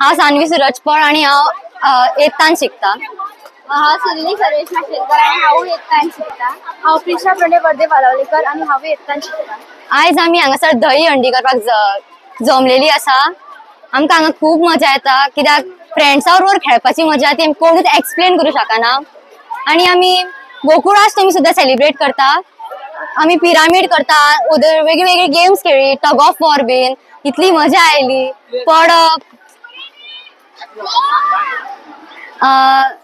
हांव सानवी सुरजपळ आणि हांव एट्थान शिकता. हांव सुरिनी सर्वेश माशेलकर आनी हांवूय एट्थान शिकता. हांव प्रिशा प्रणय वर्दे वालावलीकर आनी हांवूय एट्थान शिकता. आयज आमी हांगासर दही हंडी करपाक जमलेली आसा. आमकां हांगा खूब मजा येता कित्याक फ्रेंड्सा बरोबर खेळपाची मजा ती कोणूच एक्सप्लेन करूं शकना. आनी आमी गोकुळाष्टमी सुद्दां सेलिब्रेट करता. आमी पिरामीड करता, ओदर वेगळी वेगळी गेम्स खेळ्ळी, टग ऑफ वॉर बीन, इतली मजा आयली. पडप.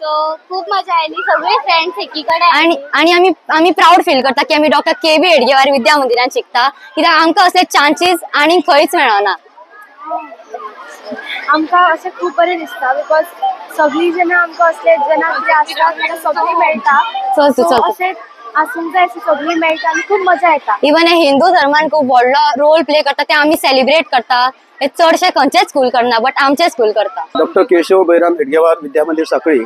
सो खूप मजा आयली, सगळी फ्रेंड्स एकीकडे. आणि आणि आमी आमी प्राऊड फील करता की आमी डॉक्टर के बी हेडगेवार विद्या मंदिरान शिकता कित्याक आमकां असले चान्सीस आनी खंयच मेळना. आमकां अशें खूब बरें दिसता because सगळीं जेन्ना आमकां असले जेन्ना कितें आसता तेन्ना सगळीं मेळटा. चल तूं, सो चल तूं. अशें आसूंक जाय, अशें सगळीं मेळटा आनी खूब मजा येता. इवन हे हिंदू धर्मान खूब व्हडलो रोल प्ले करता ते आमी सेलिब्रेट करता. हे चडशे खंयचेच स्कूल करना बट आमचे स्कूल करता. डॉक्टर केशव बैराम हेडगेवार विद्या मंदिर साखळी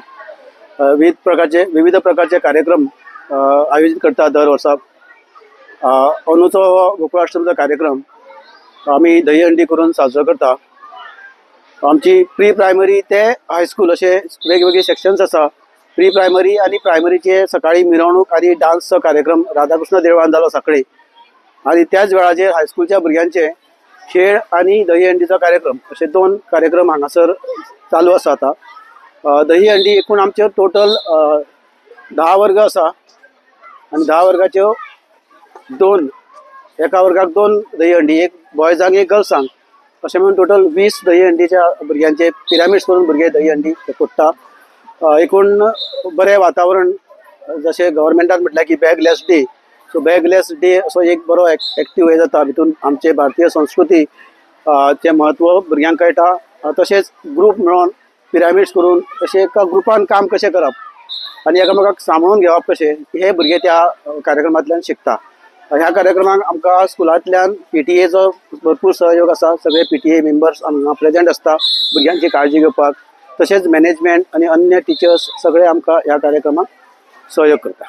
विविध प्रकारचे कार्यक्रम आयोजित करता दर वर्सा. अंदूचो हो गोकुळाष्टमीचो कार्यक्रम आमी दहीहंडी करून साजरो करता. आमची प्री प्रायमरी ते हायस्कूल अशे वेगवेगळे सेक्शन्स आसा. प्री प्रायमरी आनी प्रायमरीचे सकाळी मिरवणूक आनी डान्सचो कार्यक्रम राधाकृष्ण देवळान जालो साखळी आनी त्याच वेळाचेर हायस्कूलच्या भुरग्यांचे खेळ आनी दहीहंडीचो कार्यक्रम अशे दोन कार्यक्रम हांगासर चालू आसा. आतां दहीहंडी एकूण आमच्यो टोटल 10 वर्ग आसा आनी 10 वर्गाच्यो दोन, एका वर्गाक दोन दहीहंडी, एक बॉयजांक, एक गर्ल्सांक, अशें म्हणून टोटल 20 दहीहंडीच्या भुरग्यांचे पिरामिड्स करून भुरगे दहीहंडी फोडटा. एकूण बरें वातावरण. जशें गव्हर्मेंटान म्हटल्यार की बॅगलेस डे, सो बॅगलेस डे असो एक बरो एक्टीव हे जाता. भितून आमचे भारतीय संस्कृती चें म्हत्व भुरग्यांक कळटा. तशेंच ग्रूप मेळोन पिरामिड्स करून अशें एका ग्रुपान काम कशें करप आनी एकामेकाक सांबाळून घेवप कशें हे भुरगे त्या कार्यक्रमांतल्यान शिकता. ह्या कार्यक्रमाक आमकां स्कुलांतल्यान पीटीएचो भरपूर सहयोग आसा. सगळे पीटीए मेंबर्स हांगा प्रेजेंट आसता भुरग्यांची काळजी घेवपाक. तशेंच मॅनेजमेंट आनी अन्य टिचर्स सगळे आमकां ह्या कार्यक्रमाक सहयोग करता.